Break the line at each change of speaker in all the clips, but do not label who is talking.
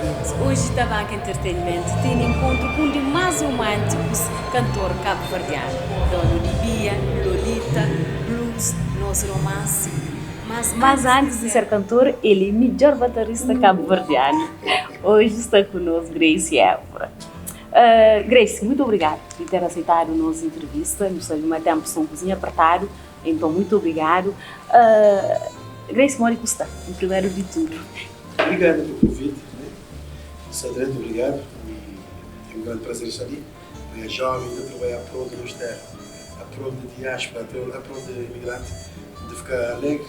amigos. Hoje Tabanka Entertainment tene enkontru ku un di más romántikus kantor kabuverdianu, dono di Bia, Lolita, Blues, Nos Romance. Mas antis di ser kantor, el é midjor baterista kabuverdianu. Hoje sta ku nos Grace Évora. Grace, muitu obrigadu di ter aseitadu nos entrevista. Nu sabe ma ténpu sta un kuzinha apertadu, enton muitu obrigadu. Grace, modi ku sta, en primeru di tudu?
Obrigadu pa konviti, né? Sta dretu, obrigadu. E é un grandi prazer sta li. Mi é jovem ta trabalha a prol di nos terra, a prol di diáspora, a prol di imigranti. N ta fika alegri.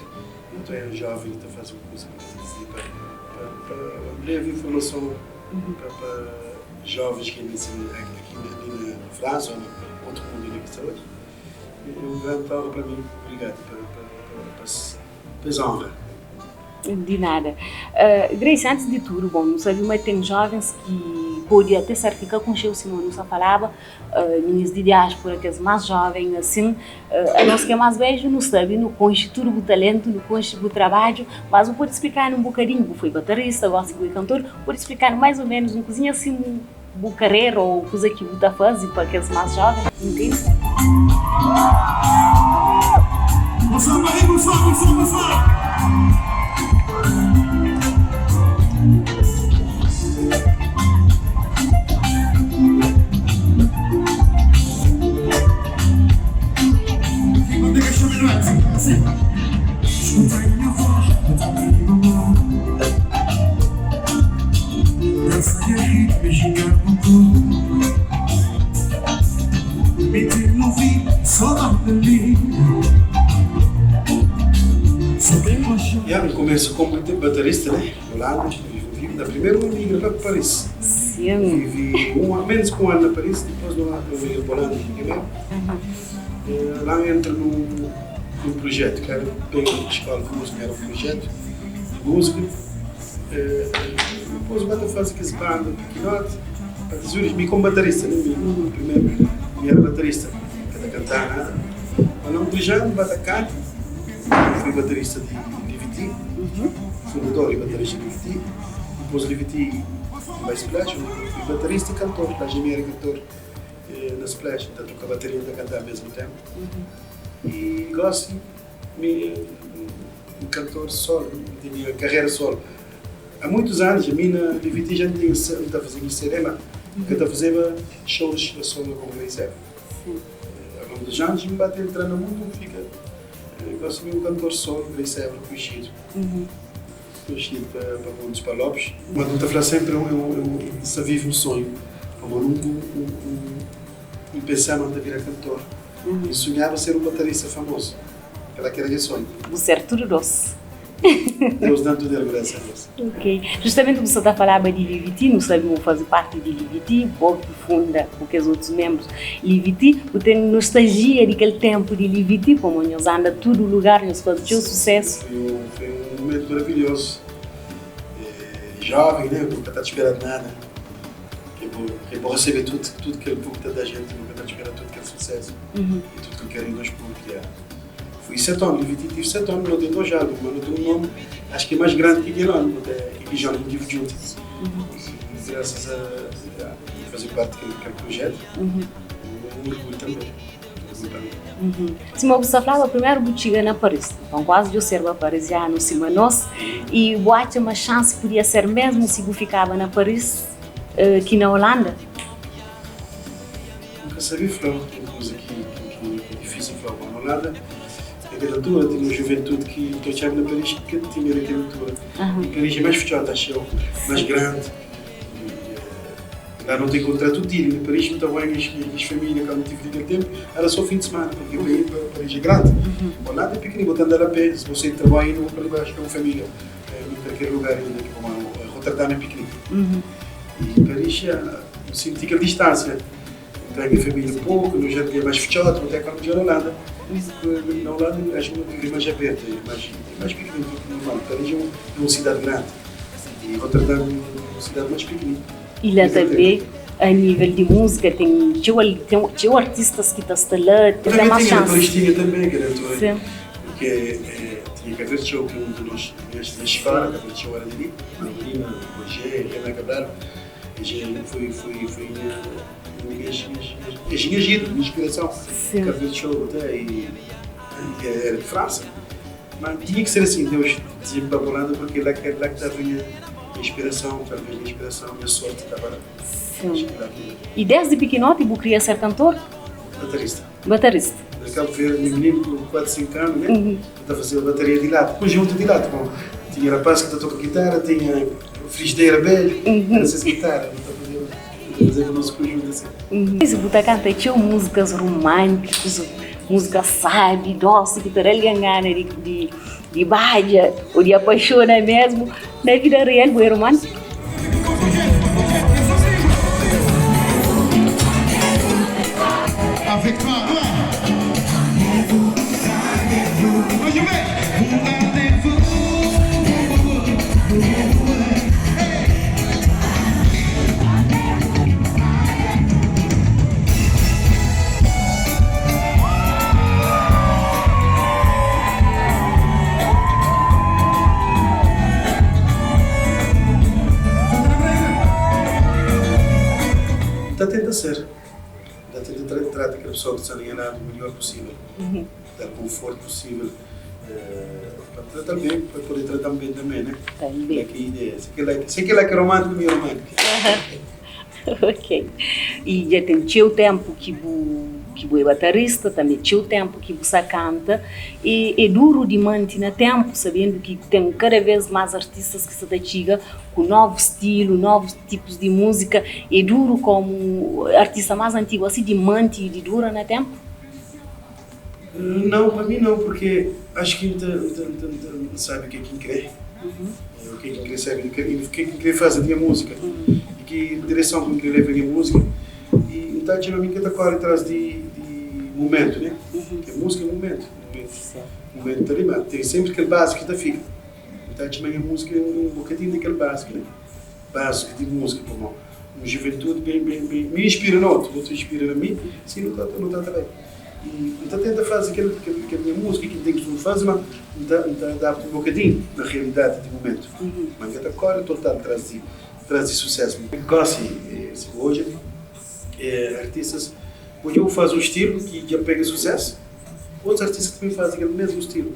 Nton é un jovem ki ta faze un kuza ki ta dizer pa pa leva informason pa pa jovens ki inda aki li na Fransa ou na outro mundo inda ki sta oji. É un grandi honra pa mi. Obrigadu pa pa pa pa es honra.
Di nada. Grace, antis di tudu, bon, nu sabe ma ten jovens ki pode até ser ki ka konxeu sima nu sa falaba, minis di diáspora, kes más joven asin, anos ki é más bedju nu sabe, nu konxe tudu bu talentu, nu konxe bu trabadju, mas bu pode splika-nu un bokadinhu, bu foi baterista, gosi bu é kantor, bu pode splika-nu mais ou menus un kuzinha asin bu karera ou kuza ki bu ta faze pa kes más joven intende?
Ya, N kumesa komu baterista ne, Holanda, vivi na primeru N migra pa Paris.
Sim.
Vivi un anu, menos ki un anu na Paris, dipôs N migra pa Holanda primeru. La N entra num projetu ki era bem skola di múzika, era un projetu di múzika. Dipôs N ba ta faze kes banda pikinoti pa ta zuri. Mi komu baterista, ne, mi primeru mi era baterista, N ka ta kanta nada. Ma na un trijanu N ba ta kanta, N fui baterista di Livity, fundador i baterista di Livity. Dipôs Livity N bai Splash, undi ki N fui baterista i kantor. La dja mi era kantor na Splash, N ta toka bateria i N ta kanta al mesmu tenpu. I gosi mi é un kantor solo, N ten nha karera solo. Há muitus anus, mi na Livity dja N tinha N ta fazeba nha CD, ma N ka ta fazeba shows solo komu Grace F. Ao longu dos anus N ba ta entra na mundu, N fika gosi mi é un kantor solo, Grace F konxidu, konxidu pa mundu, pa Lopes. Ma N ta fla sempri N sta vive un sonhu, pamodi nunka N pensa ma N ta bira kantor. N sunhaba ser un baterista famozu. Kela ki era nha sonhu.
Bu ser tudu dos.
Deus da-m tudu el, grasa a Deus.
Ok. Justamenti bu sa ta falaba di Livity, nu sabe ma bu faze parti di Livity, bo ki funda ku kes otus menbrus Livity. Bu ten nostalgia di kel tenpu di Livity, pamo nhos anda tudu lugar, nhos faze txeu susesu.
Foi un mumentu maravilhozu. Joven, ne? Bu ka ta spera nada. Ke bo ke bo recebe tudo tudo kel público ta da gente nunca ta espera tudo kel sucesso e tudo kel carinho dos público yeah. Fui 7 anos, Livity tive 7 anos, não tem dois álbuns, mas não tem um nome, acho que é mais grande que aquele ano, até que já não tive junto. E graças a, a fazer parte daquele, daquele projeto, um orgulho também.
Sima bu sta flaba, primeru bu txiga na Paris, nton kuazi djo serba parisianu sima nos, i bu atxa ma xansi pudia ser mesmu si bu fikaba na Paris ki na Holanda?
N ka sabe fla un kuza ki é difísil fla, ma na Holanda na kel altura tinha un juventudi ki N ta odjaba na Paris ki ka tinha na kel altura, i Paris é mais fitxóti, axu eu, mais grandi. La no ta encontra tudo dia, na Paris no ta bai nhas nhas família kandu tive di kel tempu era só fim de semana porque pa ir pa Paris é grandi Holanda é pikinini bo ta anda la pé si bo sai di trabalho inda bo pode bai acha un família na kalker lugar inda ki bo Rotterdam é pikinini e Paris N sinti kel distância N tra nha família un poku no jardin é mais fitxóti bo ta kandu dja na Holanda na Holanda acho ki no vive mais abertu é mais é mais pikinini do ki normal Paris é un cidade grandi e Rotterdam é un cidade mais pikinini.
I la tanbe a nível di múzika ten txeu ten txeu artistas ki ta sta la, ten
Tanbe
más
tinha na
xansi.
Paris tinha tanbe kel altura
Sim.
porque tinha. Tinha Cabo Verde Show, que é um de nós, na escola, Cabo Verde Show era dali, Marina, Roger, Renan Cabral, e foi minha, minha, minha, minha giro, minha inspiração. Cabo Verde Show até, e era de França. Mas tinha que ser assim, Deus dizia-me para a Holanda, porque lá, lá que estava a minha inspiração, talvez a minha inspiração, a minha sorte estava lá.
Sim. E desde pequenote você queria ser cantor?
Baterista.
Baterista.
Na Cabo Verde, menino com 4, 5 anos, né? Estava a fazer bateria de lado, conjunto de lado. Bom, tinha rapaz que toca guitarra, tinha frigideira velho, era essas guitarras. Estava a fazer o nosso conjunto assim.
Você canta tinha músicas românticas, música sabe, doce, que terá gana de baja, ou de apaixona mesmo. Na vida real, é romântico?
Avec toi,
Está tenta ser. Está tenta tratar aquela pessoa que está ali o melhor possível. Dar conforto possível. Para tratar bem, para poder tratar bem também, né?
Também.
É que a ideia. Se aquele é que é romântico, é romântico.
Ok. E já tem teu tempo que você é baterista, também teu tempo que você canta. E é duro de manter no tempo, sabendo que tem cada vez mais artistas que se chegam com novo estilo, novos tipos de música. É duro como artista mais antigo, assim, de manter e de dura no tempo?
Não, para mim não, porque acho que não sabe o que é que quer. O que é que quer sabe, o que é que quer fazer a minha música. E que direção que quer levar a minha música. E então, a mim que está corre atrás de momento, né? Porque música é momento. Momento tá ali, mas tem sempre aquele básico que tá fica. Então, a minha música é um bocadinho daquele básico, né? Básico de música, por uma juventude bem, me inspira no outro, outro inspira na mim, sim, não tá também. E então tenta fazer aquele minha música que tem que fazer, mas então adapta um bocadinho na realidade de momento. Mas até corre total traz de sucesso. Gosto hoje artistas, hoje eu faço um estilo que já pega sucesso, outros artistas também fazem aquele mesmo estilo.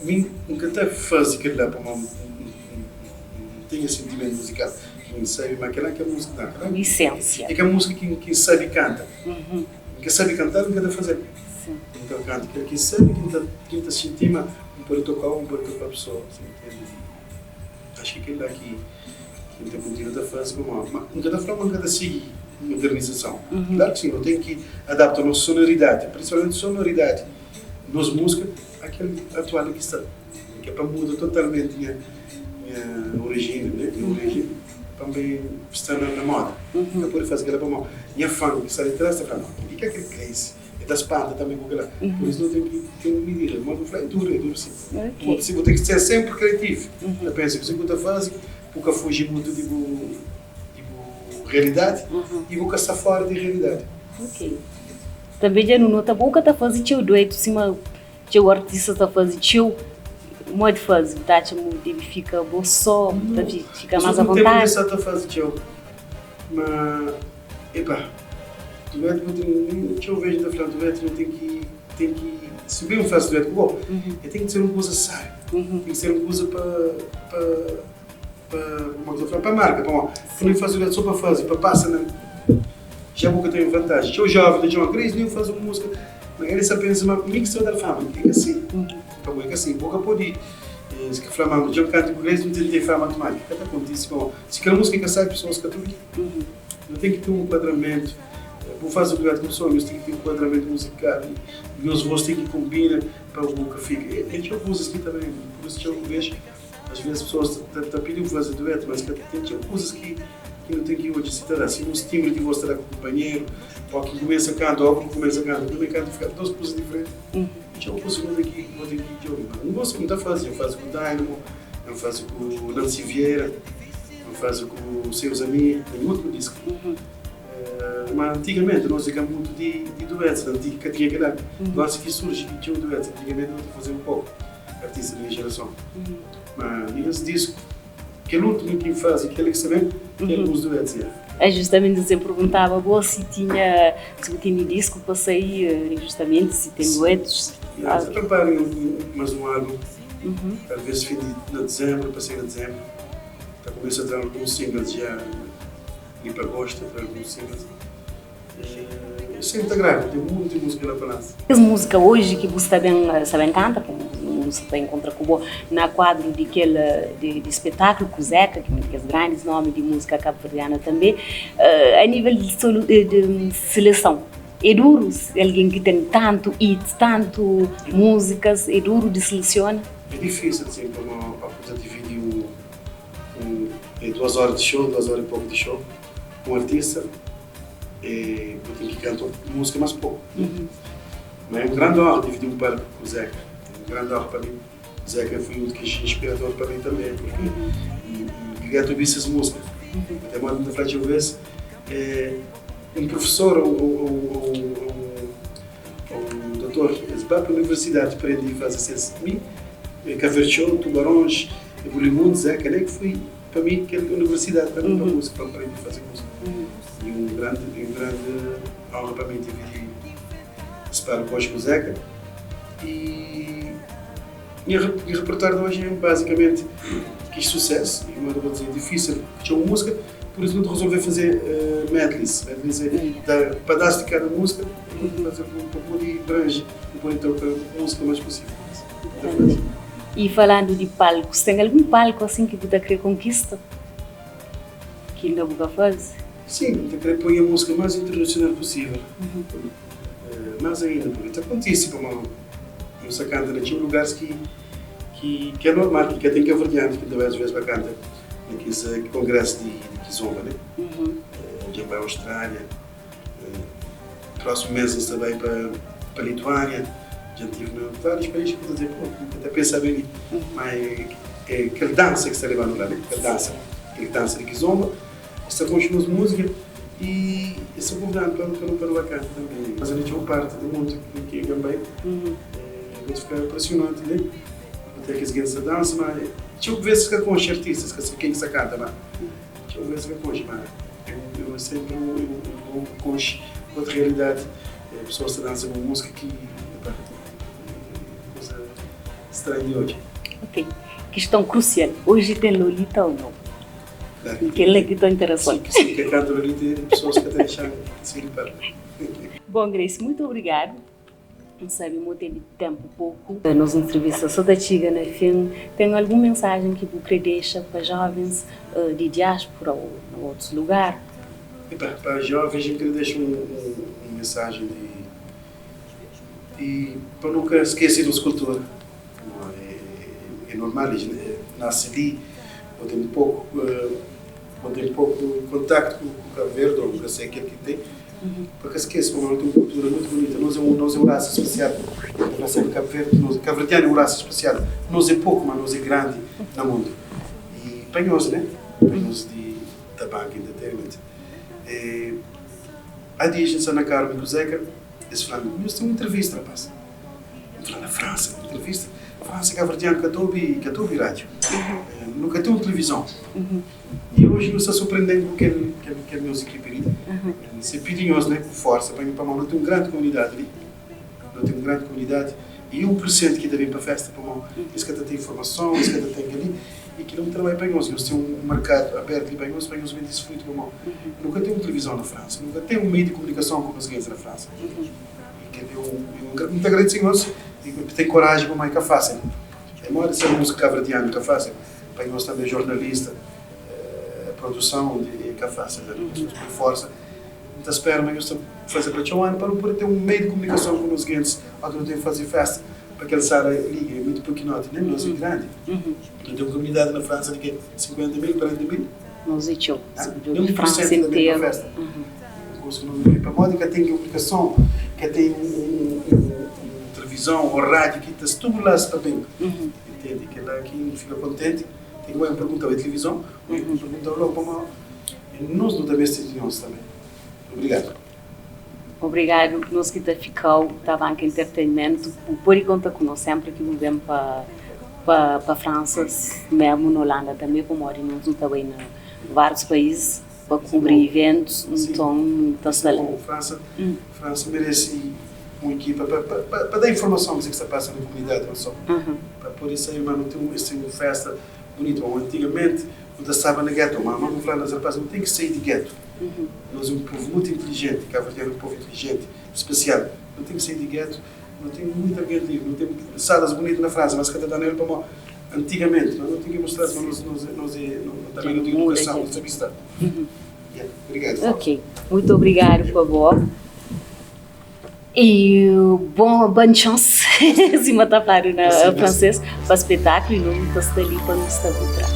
Mim nunca até faz aquele lá para uma tem sentimento musical. Quem sabe, mas aquela que é a música não, aquela
essência.
É que a música que sabe canta. Quem sabe cantar, não quer fazer.
Sim.
Então canta. Quem sabe, quem está sentindo, um pode tocar, um pode tocar a pessoa. Você entende? Acho que aquele lá que tem continua a fazer, mas nunca dá forma, nunca sigue modernização. Claro que sim, eu tenho que adaptar a nossa sonoridade, principalmente sonoridade, nossa música, aquele atual que está. Que é para mudar totalmente minha origem, né? Minha origem também está na moda. Eu posso fazer aquela para mão. Minha fã que está ali atrás está falando, o que é aquele crazy? É das espada também com aquela. Por isso não tenho que ter uma medida. Mas eu falei, é duro sim.
Okay.
Vou ter que ser sempre criativo. Eu penso que se eu faço, porque fugir muito de realidade e vou estar fora de realidade.
Ok. Também já não nota boca tá fazendo teu dueto, cima teu artista tá fazendo teu modo de fazer, tá? Tipo, fica bom só, fica mais à vontade.
Não tem fazer teu, mas, epa, dueto, eu vejo da frente, dueto não tem que, se bem eu faço dueto com o tem que ser uma coisa séria, tem que ser uma coisa para a marca, para não faço dueto só para fazer, para passar, já vou que eu tenho vantagem. Eu jovem, eu uma crise, nem faço música, mas ele só pensa, mas mix da fama, é assim. Então, é assim, pouco pode. Se que Flamengo, já canto inglês, não tem fama automática. Cada acontece com. Se quer música que sai, pessoas que não tem que ter um enquadramento. Vou fazer o dueto com pessoas, mas tem que ter um enquadramento musical. Meus vozes têm que combinar para o boca fica. E tem coisas aqui também. Por isso que eu vejo, às vezes as pessoas estão pedindo fazer dueto, mas tem coisas que não tem que hoje se dar. Assim, um timbre de voz estará com o companheiro, ou que começa a cantar, ou que começa a cantar, também canta, fica duas coisas diferentes. Eu consigo aqui, vou ter que ouvir. Não gosto muito de fazer, eu faço com o Dynamo, eu faço com o Nancy Vieira, eu faço com os seus amigos, tem outro disco. Mas antigamente nós jogamos muito de duetos, antiga tinha aquela. Agora que surge que tinha um dueto, antigamente nós fazíamos um pouco. artista di nha gerason. Ma es disku, kel últimu ki N faze, kel ki sta ben, ten alguns duetus, ya.
É justamente N sen perguntaba bo si tinha, si bu tene disku pa sai, justamente si ten duetus.
Ya, N sta prepara mas un álbum, talvez fin di na dizembru, pa sai na dizembru. Ta kumesa tra alguns singles ja li pa agostu, ta tra alguns singles. Sempre ta grava, tem monti música lá pa lança.
Kes música hoje ki bu sta ben sta ben canta, nu sta ta encontra ku bo na quadro di kel di espetáculo ku Zeca, ki é um di kes grandis nomi di música cabo-verdiana tambe, a nível di di seleção é duru alguém ki tem tanto hits, tanto músicas, é duru di seleciona?
É difícil sim, pamo pa bu ta dividi um um duas horas di show, duas horas e pouco di show. Un artista e bu ten ki kanta músika más poku. Ma é un grandi ónra dividi un palku ku Zeca. É un grandi ónra pa mi. Zeca foi un di kes inspirador pa mi tanbê, purki N kria ta obi ses músika. Até modi N ta fla txeu bês, un profesor ô un dotor, es ba pa universidadi prende faze ses. Mi, Caverchou, Tubarões, Bulimundo, Zeca, el é ki foi. Pa mi kel universidade pa mi pa música pa aprende faze música e um grande um grande honra pa mi dividi esse palco hoje ku Zeca e nha nha repertório de hoje é basicamente quis sucesso e modo vou dizer difícil txeu música por isso nu resolve fazer medleys medleys é da pedaço de cada música fazer pa pode abrange pa pode toca música mais possível.
E falandu di palkus, ten algun palku asin ki bu ta kre konkista ki inda bu ka faze?
Sin, N ta kre poi nha musika más internasional pusível. Más ainda, purki ta kontise pamodi nu sta kanta na txeu lugaris ki ki é normal, ki ka ten kaverdianus ki ta bai asves pa kanta na kes kongrésu di kizomba, né? Dja N bai Austrália. Próximo mês N sta bai pa Lituânia, dja N tive na várius país ki bu ta dizer, pô, N ka ta pensaba li, ma é kel dansa ki sta lebanu la, né? Kel dansa, kel dansa di kizomba, es sta konxe nos múzika i es sta konvidanu pa nu pa nu ba kanta tanbe. Mas ali txeu parti di mundu ki N bai, bu ta fika impresionanti, né? Bu ta kes gentis ta dansa, ma txeu ves es ka konxe artistas, es ka sabe ken ki sta kanta, ma txeu ves es ka konxe, ma. Eu sempre eu konxe outra realidade. Pessoas ta dança com música ki epá, coisa estranha de odja.
Ok, questão crucial, hoje tem Lolita ou não?
Claro que
Kel-la ki ta interessante.
Sim, sim, que canta Lolita é pessoas que ta deixa seguir para.
Bom, Grace, muito obrigado. N sabe mo tene tempu poku. Nos entrevista so ta txiga na fin. Ten algun mensajen ki bu kre dexa pa jovens di diaspora o na otus lugar?
Epa, pa jovens N kre dexa un mensajen di di pa nu ka skese nos kultura. É normal, nase li, bo ten poku bo ten poku kontaktu ku Kabu Verdi ou ka sei kel ki ten. Pa ka skese ma nu ten un kultura mutu bunita. Nos é un nos é un rasa spesial. Ta fla senpri Kabu Verdi, nos kabuverdianu é un rasa spesial. Nos é poku, ma nos é grandi na mundu. I pa nhos, né? Pa nhos di Tabanka Entertainment. E há dias N sta na karu mi ku Zeka, es fla-m, Nhos ten un entrevista, rapaz. N fla, na Fransa, entrevista? Fransa, kabuverdianu ka ta obi, ka ta obi rádiu. Nu ka ten un tilivizon. E oji nu sta surprendendo ku kel kel kel nhos ekipi li. Se pidi nhos né ku forsa pa pamodi nu ten un grandi komunidadi li. Nu ten un grandi komunidadi e 1% ki ta ben pa festa pamodi es ka ta ten informason, es ka ta ten kel-li. E kel-li é un trabadju pa nhos. Nhos ten un merkadu abertu li pa nhos, pa nhos ben disfruta pamodi nu ka ten un tilivizon na Fransa, nu ka ten un meiu di komunikason ku nos gentis na Fransa. E kel-li é un, N ta agradese nhos e ten koraji pamodi é ka fásil. É modi ser músiku kabuverdianu, é ka fásil. Pa nhos tanbe jornalista, produson é ka fásil, nhos poi forsa. N ta spera ma nhos ta faze pa txeu anu pa nu pode ten un meiu di komunikason ku nos gentis óki nu ten faze festa pa kel sala li é mutu pikinoti, nen nos é grandi. Nu ten un komunidadi na Fransa di ke 50 mil, 40 mil?
Nos é txeu,
nen 1 por sentu ta ben pa festa. Pamodi ka ten komunikason, ka ten un televizon ô rádiu ki ta stimula-s pa ben. Entende? Kel-la ki N fika kontenti. Ten ki bai N pergunta-u é tilivizon? N pergunta-u logu pamodi nos nu ta meste di nhos tanbe. Obrigadu.
Obrigadu. Nos ki ta fika-u Tabanka Entertainment, bu pode konta ku nos senpri ki bu ben pa. Pa pa Fransa, mesmu na Holanda tanbe, pamodi nos nu ta bai na várius país pa kubri iventus, nton nu ta sta la.
Fransa, Fransa merese un ekipa pa pa pa da informason kuzê ki sta pasa na komunidadi, não só pa pode sabe ma nu ten un es ten un festa bunitu. Antigamenti nu ta staba na geto, ma ma bu fla nos rapaz nu ten ki sai di geto. Nos é un povu mutu inteligenti, kabuverdianu é un povu inteligenti, spesial. Nu ten ki sai di geto. Nu ten muita algen li, nu ten salas bunitu na Fransa, mas ka ta da-nu el pamodi antigamenti no ten ki mostra-s ma nos nos nos é no tanbe no ten edukason, no sabe sta. Ya, obrigadu.
Ok, mutu obrigadu pa bo e bon bonne chance, sima ta fladu na fransês, pa spetaklu i nu ta sta li pa nu sta bu tras.